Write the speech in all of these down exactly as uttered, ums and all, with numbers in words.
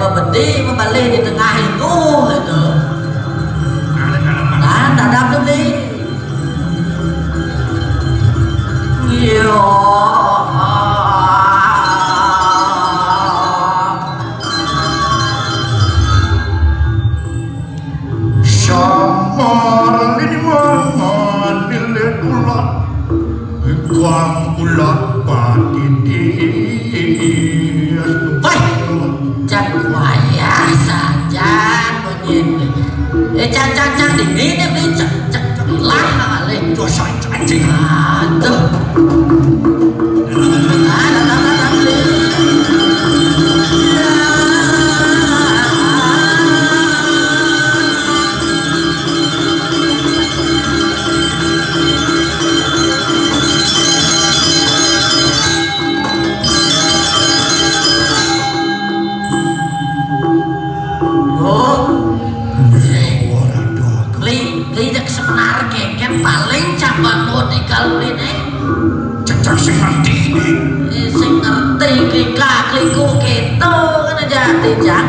Bedi membalik di tengah itu, itu. Nah, dadap tu beli. Yo. Samar ini mangan dile ulat, ikang ulat patidis. Wah, cak wayah saja bunyi. Eh, cak, cak, cak, dingin, dingin, cak, cak, cak, ilang, kali. Dosa cacing. Aduh. Oh. Li, li, cek sebenarnya kan paling cabang botikal ini. Cek-cek sing ngerti ini. Eh, sing ngerti klikak kliku gitu kan aja dijak.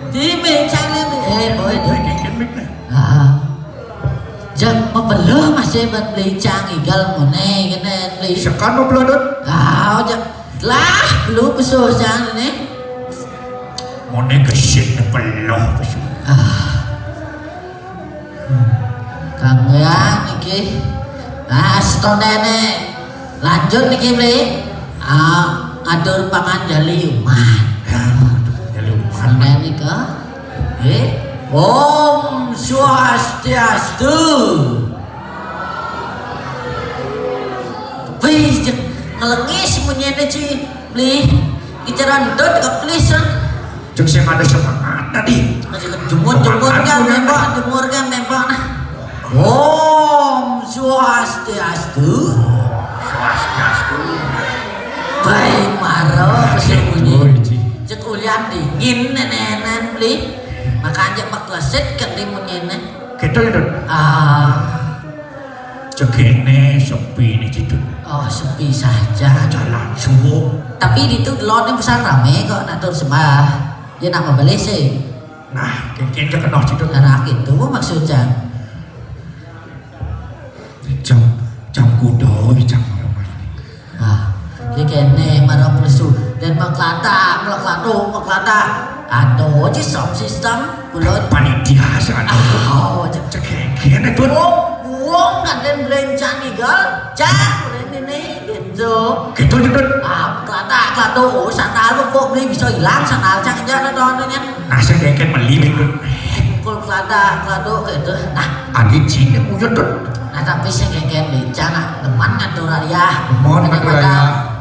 Di meja ni, eh, boy, boy, kengken mik ni. Ah. Jang mabeluh masih buat beli cang igal mone kene beli. Sekan mabeluh dot. Ah, jang. Lah, belum besuh cang ni. Mone gesit ni beluh besuh. Ah. Kang ya niki. Ah, setondene. Lanjut niki, Bli. Ah, ngatur pangan jali umat. Ya, ngatur jali umat. Setondene nika. Nggih. Om Swastiastu. Wih, cek ngelengis munyene ci, Bli. Bicara ndut keplis, ah. Cek sing ada semangat tadi. Masih jemur-jemur kan, nembak, jemur kan, nembak, nah. Om Swastiastu. Swastiastu. Baik, maro, sing bunyi. Cek ulian dingin, nenen, Bli. Makanya maklesit kan di munyene. Gitu ya, Dut? Ah. Cek kene sepi ni, Cidut. Oh, sepi saja. Jalan suwuk. Tapi ditu delone pesan rame kok, nak tur sembah. Dia nak membeli sih. Nah, kengken ke kenoh, Cidut. Nah, itu maksudnya. Jam, jam kuda, jam berapa ini? Ah, dia kene marang lesu. Dan maklata, maklata, maklata. Aduh, ci sound system, bulut. Panitia sing anu. Oh, cek. Cek kene, Dut. Wong, wong kadang berencana igal, cak, ini nih, gitu. Gitu, Dut. Ah, maklata, maklata. Oh, sandal kok beli bisa hilang, sandal cak aja ada doang. Nah, sing kengken meli, Dut. Mukul maklata, maklata, gitu. Nah, agi cine uyut, Dut. Nah, tapi sing kengken beca, nak, demen ngatur raya. Demen ngatur raya.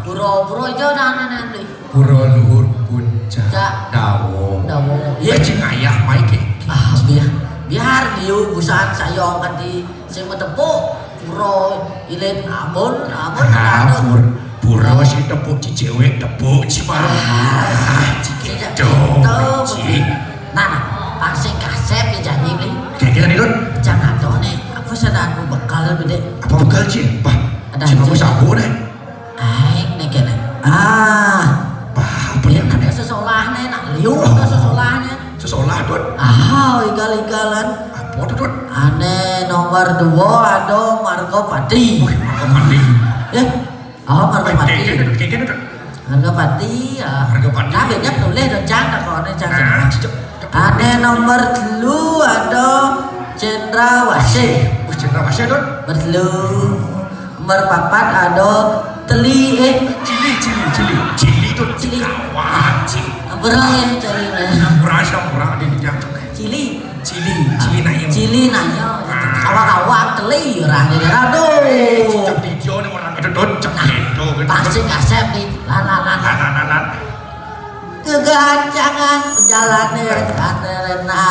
Pura-pura ijo, nah, nah, nah, Bli. Pura Luhur Puncak Cak. Dawa. Dawa. Eh, cing ayah, mai ke. Ah, biar, biar liu busan sayong ati sing metepuk. Pura ilen amun, amun. Ah, pur-, pura sing tepuk ci cewek, tepuk ci marung. Ah, ci gitu, gitu, ci. Nah, nah, pas sing kasep ya janji, Bli. Kira-kira nih, Dut. Jangan dong, nih. Aku sedang bekal, gede. Apa bekal, Ci? Wah, ada ci aja. Mau sabu, nih. Aing nih kene. Ah. Bah, apa ya, ada sesolahnya, nak liu, oh, ada sesolahnya. Sesolah, Dut. Ah, igal-igalan. Apa tuh, Dut? Ane nomor dua ada Margopati. Wih, Margopati. Eh, oh, Margopati. Eh, keke, Dut, keke, Dut. Margopati, ya. Margopati. Nah, banyak tulis, Dut, Cang, tak kau ane, Cang. Nah, cocok. Ane nomor telu ada Cendrawasih. Wih, Cendrawasih, Dut. Nomor telu. Nomor papat ada teli, eh. Cili, cili, cili. Cili tuh cili. Kawan, cili. Ampura ya, cili. Ampura, ampura, dia bilang. Cili. Cili, cili nanya. Cili nanya. Ah. Awak-awak, teli Irah ini, aduh. Cek tijo nih orang itu tuh, cek itu gitu. Pasti kasep nih. Lah, lah, lah, lah. Nah, nah, nah, nah. Kegancangan perjalanan Katerina.